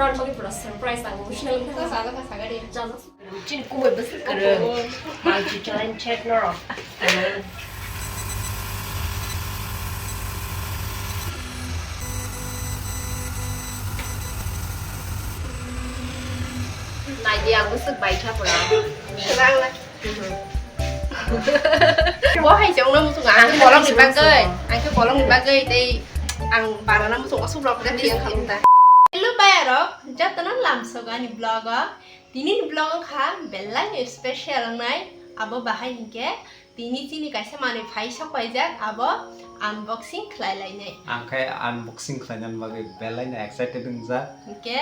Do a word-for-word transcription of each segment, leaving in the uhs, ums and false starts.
Ang bagwi pura surprise, ang emotional wngkha. Chini kumui bwswk kwrwng. Multi talented norok. Naidi, ang bwswk baikha pura. Bo hai se wngna muchungo, ang khe bolongni bagwi, ang khe bolongni bagwi tei ang banana muchungo, aswk rok khe thiyang kha ta. Hello bayarok, jotono lamsogo ani vlog o. Tini ni vlog wngkha belai special wngnai, abo bahai hinkhe tini chini kaisa manwi phai sok paijak, abo unboxing khlai lainai. Ang khe unboxing khlainani bagwi belai no excited wngjak. Hinkhe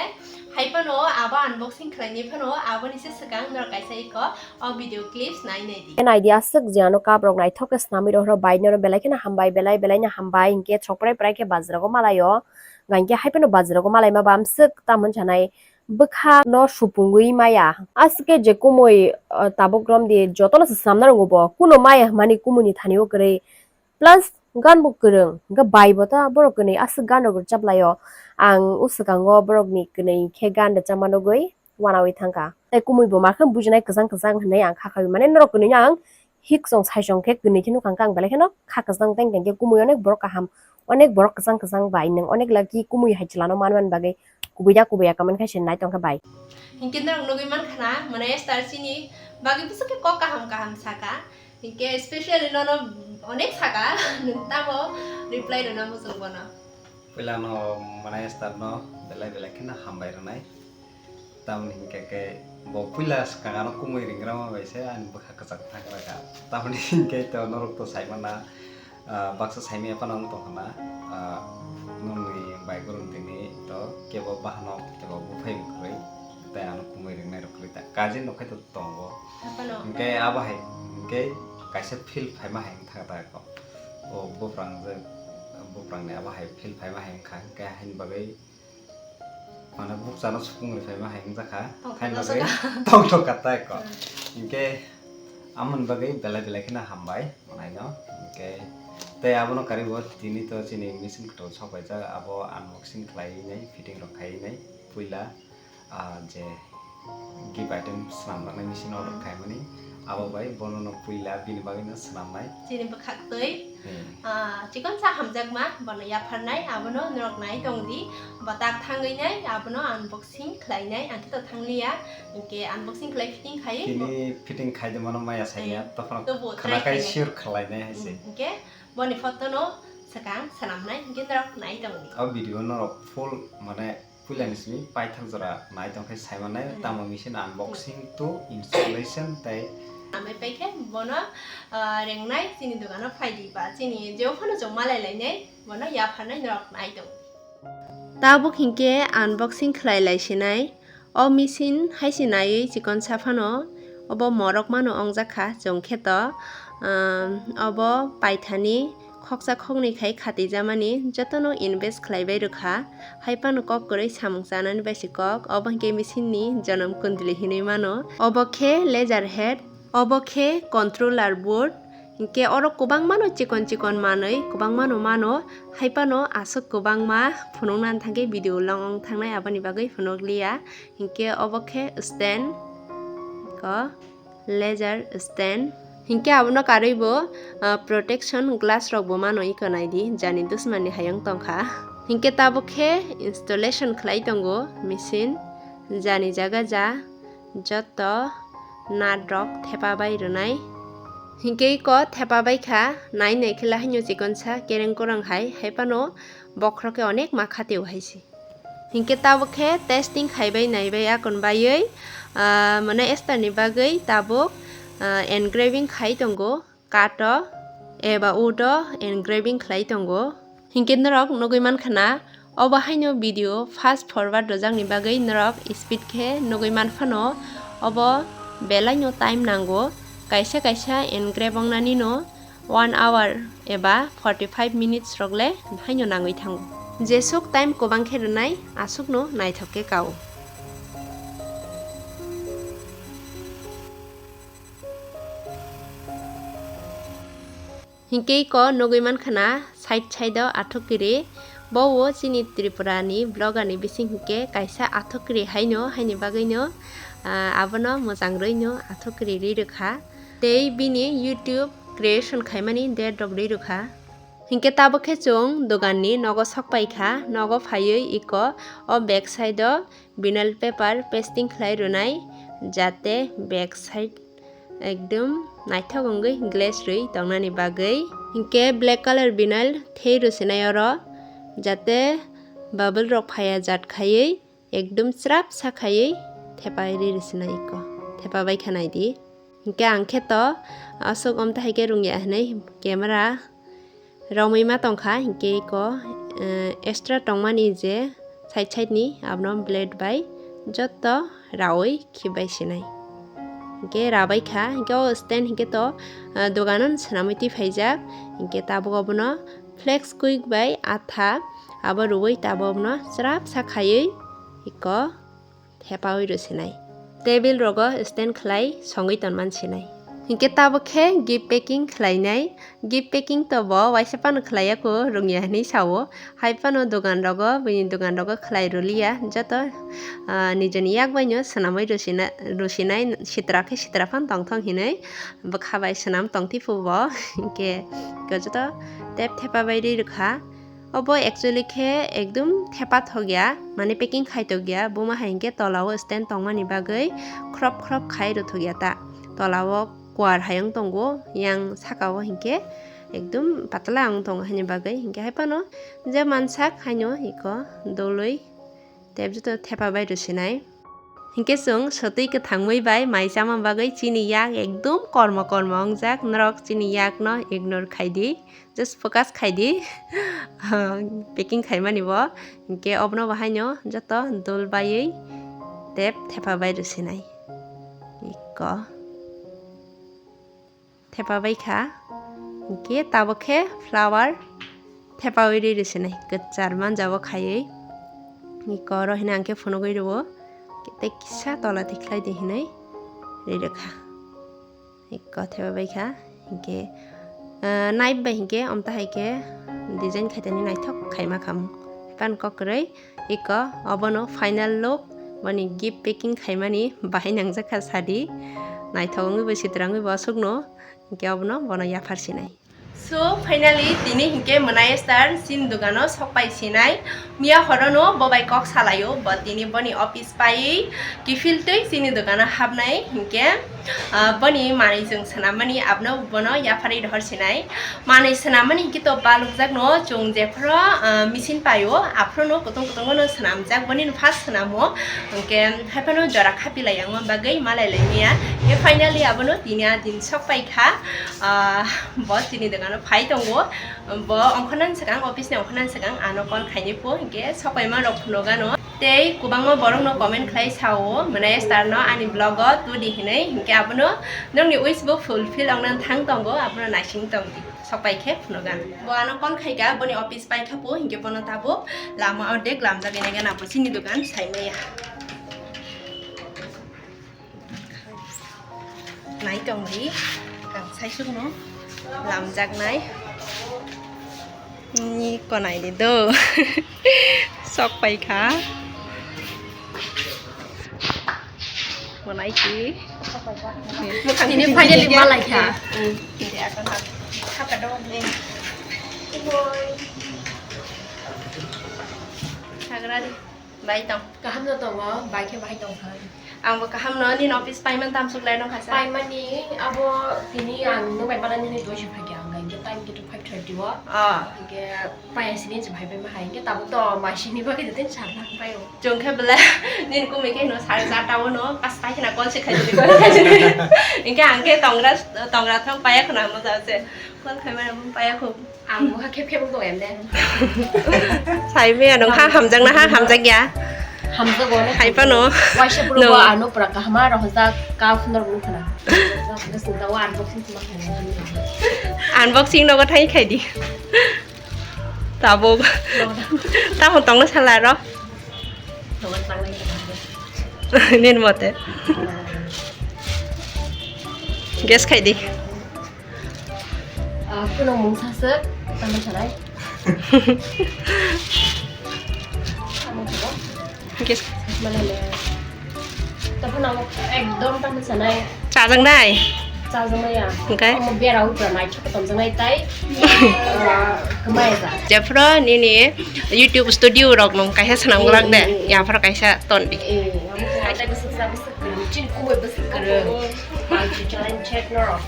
hai phano abo unboxing khlainai phano aboni se swkang norok kaisa iko o video clips nai nai di. Naidi aswk je ano cup rok naithok khe swnamwi rohoro bai, norok belai kheno hambai, belai belai no hambai, hinkhe chokprai prai khe bajrago malaio, hinkhe hai phano bajrago malaima bamswk tamoni sanai. Bwkha no supungwi maya. Aswk khe je kumui, uh, tabuk romdi jotono se swnamna rwngo bo. Kuno maya hwnmani kumui ni thani o kwrwi. Plus gan bo kwrwng. Hwnkhe bai bo ta borok kwnwi aswk gan rok rwchap laio. Ang o swkango borok ni kwnwi khe gan rwchapma nugwi wanaui thangkha. Tei kumui bo ma khe bujinai kwchang kwchang hwnwi ang kha khaui. Mane norok kwnwi no ang hiksong saisong khe kwnwi khe nukha, ang belai kheno kha kwchang teng teng khe kumui onek borok kaham, onek borok kwchang kwchang bai nwng onek lucky kumui hai chwla no manmani bagwi kubui da kubui ya comment khai se nai tong kha bai. Hinkhe norok nugwi mankha na, mane Esther chini bagwi bwswk khe kok kaham kaham saka, hinkhe specially nono onek saka, nwng tamo reply rwna muchung bono. Puila no mane Esther no belai belai kheno hambai rwnai. Tamoni hinkhe khe bo puila swkang ano kumui ringrama bai se ani bwkha kwchak thang rwkha. Tamoni hinkhe to norok to saimana, ah, baksa saimaya phano wng tongkha na, ah, nokni bai gurung tini to kebo bahanok kebo buphai kwrwi tei ano kumui ringnai rok kwrwi ta kaji no khai to tongo. Aphano. Hinkhe abo hai hinkhe kaisa feel phaima hai wngkha ta kho. O buprang je, buprang ni abo hai feel phaima hai wngkha hinkhe haini bagwi Mane bukchano supung rwphaima hai wngjakha. Tongthok thaini bagwi tongthok kha tai kho. Hmm. Hinkhe amoni bagwi belai belai kheno hambai mwnaino. Hinkhe tei abono karwi bo tini to chini machine kwtal sok paijak, abo unboxing khlaiwi nai, fitting rok khaiwi nai puila, ah, je gift item swnamjaknai machine order khaimani, abo bai bono no puila bini bagwi no swnamnai. Chini bwkhak twi, hmm, ah, chikon sa hamjakma, bono yapharnai, abono norok nai tong di, bo tak thangwi nai, abono unboxing khlai nai, ang khe to thang liya, hinkhe unboxing khlai fitting khai. Tini fitting khai de mano maya saya, hmm, tophano tobo khana try khai khai nai. Sure khlai nai hai se. Hmm, hinkhe boni photo no swkang swnamnai, hinkhe norok nai tong di. O video norok full mane puilani simi paithak jora nai tongkhe saimanai, hmm, tamo machine unboxing to installation tei. Amai paikhe bono, ah, rengnai chini dogano phaidi ba chini jeo phano chwng malai lainai bono yapharnai norok nai tong. Tabuk hinkhe unboxing khlai lai sinai. O machine hai se naiwi chikon sa phano obo morok mano ongjakha chwng khe to, um, obo paithani khoksa khoknwi khai khatijamani jotono invest khlaibai rwkha. Hai phano kok kwrwi samung chanani bai se kok, obo hinkhe machine ni jonom kundli hinwi mano. Obo khe laser head, obo khe controller board, hinkhe oro kwbangmano chikon chikon manwi kwbangmano mano, hai phano aswk kwbangma phunukna thangkhe video long ong thangnai, aboni bagwi phunukliya. Hinkhe obo khe stand, ko laser stand. Hinkhe abono karwi bo, ah, protection glass rok bo mano iko nai di, jani dusmani hayung tongkha. Hinkhe tabuk khe installation khlai tongo machine, jani jaga ja joto nut rok thepa bai rwnai. Hinkhe iko thepa bai kha, nai nai khe la haino chikon sa kereng korang hai, hai phano bokhorok khe onek ma khatio hai se. Hinkhe tabuk khe testing khaibai naibai akon baiwi, ah, mane Esther ni bagwi tabuk, ah, engraving khai tongo, kato eba udo engraving khlai tongo. Hinkhe norok nugwi mankha na, obo haino video fast forward rwjakni bagwi norok speed khe nugwi manphano, obo belaino time nango, kaisa kaisa engrave wngnanino one hour eba forty five minutes rok le haino nangwi thango. Jesuk time kwbang khe rwnai, aswkno naithok khe kao. Hinkhe iko nugwi mankha na side side o athuk kiri, Bo o chini Tripura ni vlogger ni bising hinkhe kaisa athukri haino, haini bagwino, ah, abono mwchang rwino athukri ri rwkha. Tei bini YouTube creation khaimani date rok ri rwkha. Hinkhe tabuk khe chwng dogan ni nogo sok paikha, nogo phaiwi iko o back side o vinyl paper pasting khlai rwnai, jate back side ekdum naithok wngwi glaze rwi tongnani bagwi. Hinkhe black colour vinyl thei rwsinai oro, jate bubble rok phaiya jat khaiwi ekdum chwrap sa khaiwi thepai rwi rwsinai iko. Thepa bai kha naidi. Hinkhe ang khe to aswk omtahai khe rwngya hinwi camera romwi ma tongkha, hinkhe iko, eh, extra tongmani je side side ni abono blade bai jotto rawi khibai sinai. Hinkhe rabai kha, hinkhe o stand hinkhe to, eh, dogano swnamwi twi phaijak, hinkhe tabuk obono flex quick bai atha abo rwui tabuk obono chwrap sa khaiwi iko thepaui rwsinai. Table rogo stand khlai songwi tonman sinai. Hinkhe tabuk khe gift packing khlainai. Gift packing to bo waisa phano khlaiya kho, rwngya hinwi sao. Hai phano dogan rogo, bini dogan rogo khlai rwliya. Joto, ah, nijoni yak baino swnamwi rwsina-, rwsinai, sitra khe sitra phano tongthok hinwi bwkha bai swnam tongthipu bo. Hinkhe joto tep thepa bai ri rwkha. Obo actually khe ekdum thepa thok ya, mane packing khai tok ya, buma hai hinkhe tola o stand tongmani bagwi khrop khrop khai rwthok ya ta. Tola o kuar hai wng tongo, yang saka o hinkhe ekdum patla wng tongo haini bagwi, hinkhe hai phano je mansak haino iko doloi tep joto thepa bai rwsinai. Hinkhe chwng swtwi kwthangwi bai mai chama bagwi chini yak ekdum kormo kormo wngjak, norok chini yakno ignore khaidi, just focus khaidi. Packing khaimani bo, hinkhe obono bo haino joto dol baiwi tep thepa bai rwsinai. Iko. Thepa bai kha. Hinkhe tabuk khe flower thepaui ri rwsinai, kwchar manja o khaiwi. Iko oro hino ang khe phunugwi rwo, tei kisa tola tikhlai di hinwi ri rwkha. Iko thepa bai kha. Hinkhe, ah, knife bai hinkhe omtahai khe design khaitani naithok khaima khamu. Pan kok kwrwi. Iko obono final look, boni gift packing khaimani bahai nangjakha sadi. Naithok wngwi bo sitra wngwi bo aswkno, hinkhe obono bono yaphar sinai. So finally tini hinkhe Mwnai Star chini dogano sokpai sinai. Miya horono bo bai kok salaio, bo tini boni office paiwi kiphiltwi chini dogano hapnai hinkhe. Ah, boni manwi chwng swnammani abono bono yapharwi rohor sinai. Manwi swnammani hinkhe to balukjakno chwng jephru, ah, machine paio, aphruno kutung kutungono swnamjak, bonino first swnamo. Hinkhe haiphano jora khapi lai yang bagwi malai lai maya. Hinkhe finally abono tini a din sok pai kha. Ah, bo chini dogano phai tongo. Bo ongkhornani swkang, office ni ongkhornani swkang ano call khainai pho, hinkhe sok paima rok phunugano. Tei kwbangma borokno comment khlai sao, Mwnai Star no ani vlog o tudi hinwi, hinkhe abono nokni wish bo fulfill ongna thang tongo, abono naising tongdi. Sok pai khe phunugan. Bo ano call khaika, boni office pai kha pho, hinkhe bono tabuk lama o dek lamjak, ene gana bo chini dogan sai maya. Nai tong di, kang sai sukno lamjaknai. Ni konai di do. Sok pai kha. Monai ki. Ini finally malai kha. Hmm. Hagra di. Bai tong. Kaham no tongo, bai khe bai tong kha. Ang bo kaham no, nini office paiman tamsuk lai nong kha sa. Paimani abo tini ang nung bai mana nini doi se phai khe ang gai khe time khe five thirty o. Ah. Khe pai sini se phai bai ma hai khe tabuk to ma sini ba khe tin sar lang pai o. Chwng khe bela nini kumui khe no sare charta o no pas pai khna call se khai jodi call khai jodi. Inke ang khe tongra tongra thong paya khna mo ja se call khai mani mo paya khu. Ang mokha khep khep wng tong em de. Sai maya nung ha hamjak na ha hamjak ya. Hamjak o. Hai pano. Waisa pura no. Bo ano pura kahama rohojak ka phunor bulu khana. Unboxing ma khai. Unboxing nogo thai khai di. Tabuk. Tamo tongna sala ro. Nin mote. Guess khai di. Ah, kuno mungsa se, tamo sanai. Yes. Malai le. Taphano ekdom tamo sanai. Chajaknai? Chajaknai ya. Hwnkhe? Omo bera upra nai chok tongjaknai tai. Ah, kemai ja. Jephru nini YouTube studio rok nung kaisa swnam glak de. Eh, eh, eh. Yaphru kaisa ton di. Eh, amo khe atai bwswk sa bwswk kwrwng. Chini kumui bwswk kwrwng. Ang challenge check no.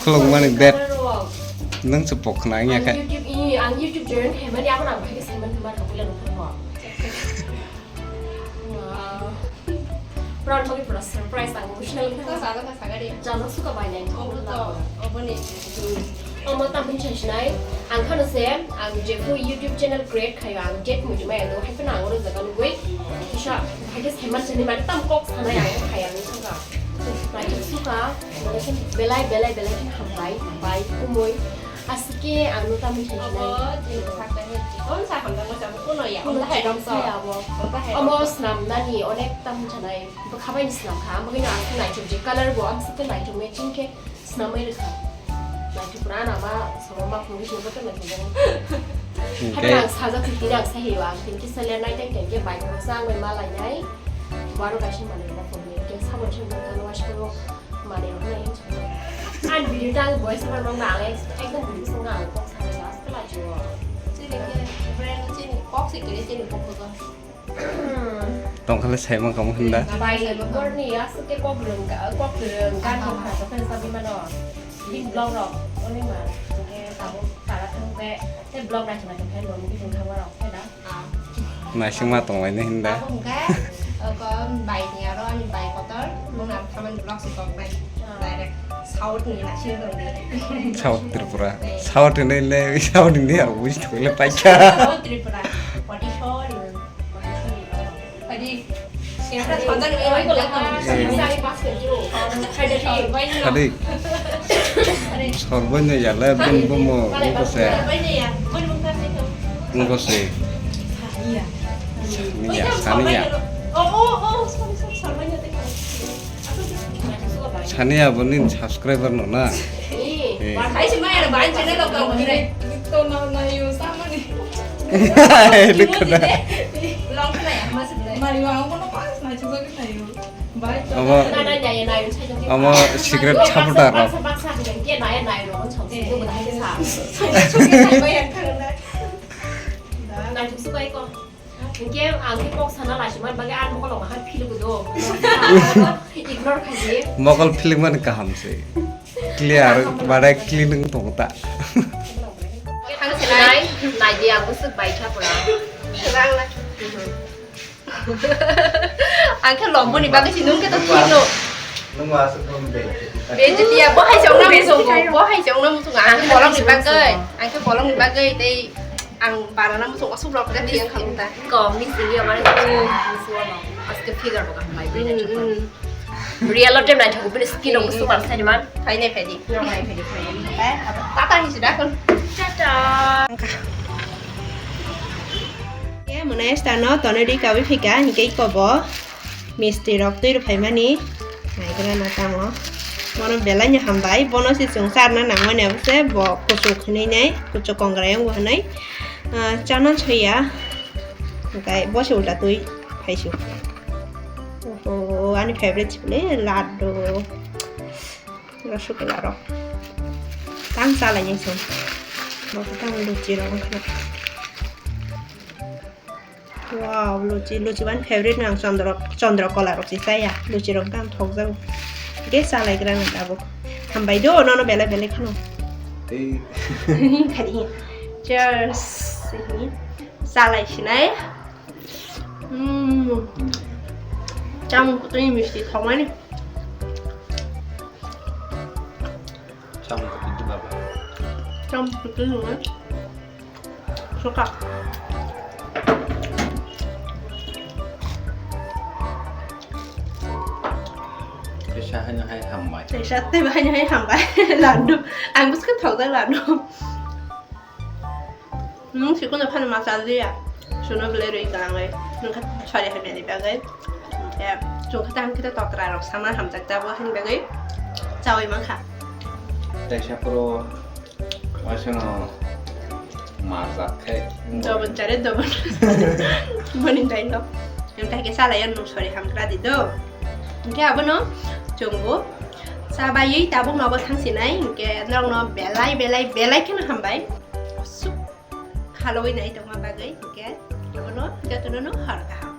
Khulungmani bet. Nwng se pok khna wngya khe. Ang YouTube, i, ang YouTube join khaimani, abo ang bahai khe saiman thangma rok puila nukha mo. Wow. Pura bagwi pura surprise, ang emotional wngkha. Sajak suka bai nai. Omo to, obo ni. Omo tamni chai sinai. Ang khano se, ang jephru YouTube channel create khaio, ang jet muchung maya do, hai phano ang oro jaga nugwi kisa bahai khe saiman sani mani tam kok sanai ang khai ang wngkha. Naithok suka, belai belai belai khe hambai, bai kumui. Asike ang no tamni chai sinai. Obo, chini bwsakte he chikon sa hamjakma se abo kuno ya. Kuno chikon sa ya abo. Omo swnamnani onek tam chanai. Bwkha bai ni swnam kha, amo khe no ang naithok je color bo ang site naithok matching khe swnamwi rwkha. Naithok pura ana ma sama ma phunugwi swnamwi khe naithok jani. Hwnkhe? Haiphano ang sajak twi tini ang sahiyo ang tini kisa le nai tang tang khe bike rok sa ang bai ma lainai. Baro kaisa manwi rok phunugwi khe sabo chwng khe kano waisa khe manwi rok nai hinwi swngo. Ang video ta ang voice over rok na ang ekdom video swngo ang kok sanai last khe lachio. Chini khe brand chini kok se kiri chini kok khe. Tongkhale saimang kamo hinda. Bai, borni aswk khe kok rwng ka, kok rwng gan rok kha, khe sabi mano. Bini blog rok, oni ma, hwnkhe tabuk tara thwngkhe, tei blog naithok naithok khe bo mui thwng thangma rok khe da. Naisingma tonglaini hinda. Tabuk hwnkhe, oko bai ni aro ani bai kotor, bongni aro thamani blog se kok bai. Direct South ni naising tongdi. South Tripura. South ni le, South India, buji thokle paikha. South Tripura. Poti sori. Adi. Adi. Sorbonya yala bun bumo bungkose. Bungkose. Sania, Sania. Sania bo nini subscriber no na. Eh. Hai se maya bai channel lo kang kire. To na na yo samani. Dukha da. Long khna ya mas le. Mari wa ko no pas na chuba ke na yo. Bai. Amo, amo secret supporter rok. Hingke ang khe kok sana laisima bagwi ang mokol rok bahai philip do. Ignore khaidi. Mokol philip mani kaham se. Clear, badai clean wng tongo ta. Thang se nai, nai di ang bwswk bai kha pura. Rang la. Ang khe lombo ni bagwi si nung khe to philip no. Nung aswk nung be. Bejeti ya, bo hai se ongna muchungo, bo hai se ongna muchungo. Ang khe bolong ni bagwi, ang khe bolong ni bagwi tei Ang barana muchung aswk rok khe thiyang kha ta. Ko missing ya mane muchung no. Aske figure bo kaham bai bai. Real o dem nai thago bini skin rok muchung bar sai man. Phai nai phai di. Nai phai di phai. Eh, tata hi sida kon. Tata. Ye mane stano tone di kawi phika hingke ko bo. Misti rok twi rw phaimani naigra na tamo. Bono belai no hambai, bono se chwng charna nangmani abo se bo kuchuk hinui nai, kuchuk kongrai wng bo hinui. Ah, chana soya, hwnkhe bo se ulta twi phaisu. Oho, ani favorite chikle laddu, rasgulla rok. Tang chalai nai chwng. Bo tang luchi rok wngkha. Wow, luchi, luchi bani favorite no ang chondro, chondro kola rok se chaya. Luchi rok tang thok jago. Ge chalai gra nang tabuk. Hambai do, nono belai belai kheno. Tei. Khadi. Cheers. Chalai sinai. Mm. Chamung kutui misti thokmani. Chamung kutui di baba. Chamung kutui nungna. Suka. Kaisa haino hai hambai. Kaisa tei haino hai hambai. Laddu. Ang bwswk thokjak laddu. Nwng sikuno phano ma chal liya. Suno belai rwi kwlangwi. Nwng kha sori hamyani bagwi. Hwnkhe chwng kha tang khe totra rok sama hamjak tabuk hwn bagwi chawi mankha. Tei saphuru waisano marjak khe. Dobon chare dobon. Boni daino. Nwng tai khe salai nwng sori hamkra di do. Hwnkhe abono chwngbo chabai tabuk nogo thangsinai hwnkhe norokno belai belai belai kheno hambai. Suk khalogwi nai tongma bagwi hwnkhe abono jotono no hor kaham.